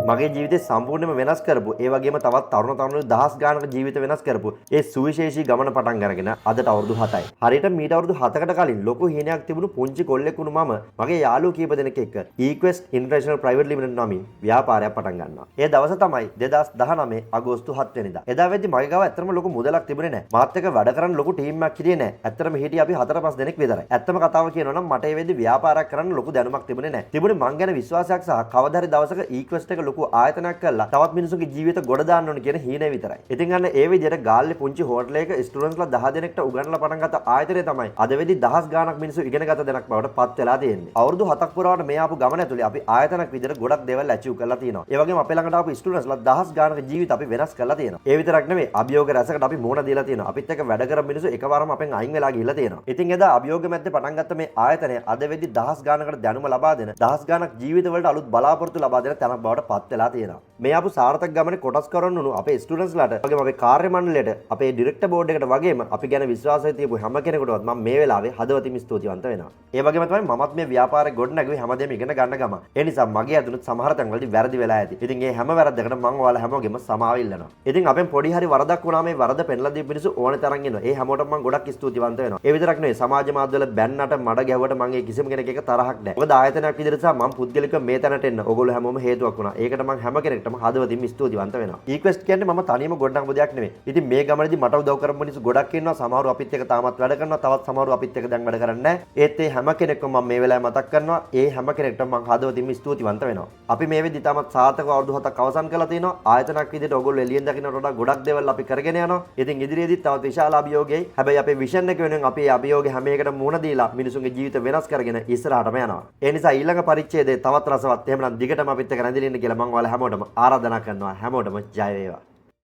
මගේ ජීවිතේ සම්පූර්ණයෙන්ම වෙනස් කරපු, ඒ වගේම තවත් තරුණ තරුණියෝ දහස් ගානක ජීවිත වෙනස් කරපු ඒ සුවිශේෂී ගමන පටන් අරගෙන අදට අවුරුදු 7යි. හරියට මීට අවුරුදු 7කට කලින් ලොකු හීනයක් තිබුණු පුංචි කොල්ලෙක් වුණු මම මගේ යාළුවෝ කීප දෙනෙක් එක්ක Equest International Private Limited නමින් ව්‍යාපාරයක් පටන් ගන්නවා. ඒ දවස තමයි 2019 අගෝස්තු 7 වෙනිදා. එදා වෙද්දි මගේ ගාව ඇත්තටම ලොකු මුදලක් තිබුණේ නෑ. මාත් එක්ක වැඩ කරන්න ලොකු ටීම් එකක් හිටියේ නෑ. ඇත්තටම හිටියේ අපි හතර පහ දෙනෙක් විතරයි. ඇත්තම කතාව කියනවා නම් මට ඒ වෙද්දි ව්‍යාපාරයක් කරන්න ලොකු දැනුමක් තිබුණේ නෑ. තිබුණේ මං ගැන විශ්වාසයක් සහ කවදා හරි දවසක Equest එක ලොකු ආයතනයක් කරලා තවත් මිනිසුන්ගේ ජීවිත ගොඩ දාන්න ඕන කියන හීනය විතරයි. ඉතින් අන්න ඒ විදිහට ගාල්ලේ පුංචි හෝටලයක ස්ටුඩන්ට්ස්ලා 10 දෙනෙක්ට උගන්වලා පටන් ගත්ත ආයතනය තමයි අද වෙද්දි දහස් ගාණක් මිනිස්සු ඉගෙන ගත තැනක් බවට පත් වෙලා තියෙන්නේ. අවුරුදු 7ක් පුරාවට මේ ආපු ගමන ඇතුලේ අපි ආයතනයක් විදිහට ගොඩක් දේවල් ඇචීව් කරලා තියෙනවා. ඒ වගේම අපේ ළඟට ආපු ස්ටුඩන්ට්ස්ලා දහස් ගාණක ජීවිත අපි වෙනස් කරලා තියෙනවා. ඒ විතරක් නෙමෙයි, අභියෝග රැසකට අපි මුහුණ දීලා තියෙනවා. අපිත් එක්ක වැඩ කරපු මිනිස්සු එකවරම අපෙන් අයින් වෙලා ගිහිල්ලා තියෙනවා. ඉතින් එදා අභියෝග මැද්දේ පටන් ගත්ත මේ ආයතනය අද වෙද්දි දහස් ගාණකට දැනුම ලබා දෙන, දහස් ගාණක් ජීවිතවලට අලුත් බලාපොරොත්තු ලබා දෙන තැනක් බවට පත් වෙලා තියෙනවා. මේ ආපු සාර්ථක ගමනේ කොටස් කරන්න වුණු අපේ ස්ටුඩන්ට්ස්ලාට වගේම අපේ කාර්ය මණ්ඩලයට, අපේ ඩිරෙක්ටර් බෝඩ් එකට වගේම අපි ගැන විශ්වාසය තියපු හැම කෙනෙකුටවත් මම මේ වෙලාවේ හදවතින්ම ස්තුතිවන්ත වෙනවා. ඒ වගේම තමයි මමත් මේ ව්‍යාපාරේ ගොඩනැගුවේ හැමදේම ඉගෙන ගන්න ගමන්. ඒ නිසා මගේ අතිනුත් සමහර තැන්වලදී වැරදි වෙලා ඇති. ඉතින් ඒ හැම වැරද්දකටම මං ඔයාලා හැමෝගෙම සමාව ඉල්ලනවා. ඉතින් අපෙන් පොඩි හරි වරදක් වුණා මේ වරද පෙන්ලා දීපු මිනිස්සු ඕනේ තරම් ඉන්නවා. ඒ හැමෝටම මං ගොඩක් ස්තුතිවන්ත වෙනවා. ඒ විතරක් නෙවෙයි, සමාජ මාධ්‍යවල බැන්නට මඩ ගැහුවට මං ඒ කිසිම කෙනෙක් එක්ක තරහක් නැහැ. මොකද ආයතනයක් විදිහට සහ මං පුද්ගලිකව මේ තැනට එන්න ඔයගොල්ලෝ හැමෝම හේතුවක් වුණා. ඒකට මං හැම කෙනෙක්ටම හදවතින්ම ස්තුතිවන්ත වෙනවා. ඊක්වෙස්ට් කියන්නේ මම තනියම ගොඩනගපු දෙයක් නෙවෙයි. ඉතින් මේ ගමනේදී මට උදව් කරපු මිනිස්සු ගොඩක් ඉන්නවා. සමහරු අපිත් එක්ක තාමත් වැඩ කරනවා. තවත් සමහරු අපිත් එක්ක දැන් වැඩ කරන්නේ නැහැ. ඒත් ඒ හැම කෙනෙක්වම මම මේ වෙලාවේ මතක් කරනවා. ඒ හැම කෙනෙක්ටම මං හදවතින්ම ස්තුතිවන්ත වෙනවා. අපි මේ වෙද්දි තාමත් සාර්ථකව අවුරුදු 7ක් අවසන් කරලා තිනවා. ආයතනයක් විදිහට ඔයගොල්ලෝ එළියෙන් දකින්නට වඩා ගොඩක් දේවල් අපි කරගෙන යනවා. ඉතින් ඉදිරියේදීත් තවත් විශාල අභියෝගයයි. හැබැයි අපේ විෂන් එක වෙනුවෙන් අපි මේ අභියෝග හැම එකටම මුහුණ දීලා මිනිසුන්ගේ ජීවිත වෙනස් කරගෙන ඉස්සරහටම යනවා. ඒ නිසා ඊළඟ පරිච්ඡේදයේ තවත් රසවත්. එහෙමනම් දිගටම අපිත් එක්ක රැඳිලා ඉන්න කියලා මං ඔයාලා හැමෝටම ආරාධනා කරනවා. හැමෝටම ජය වේවා.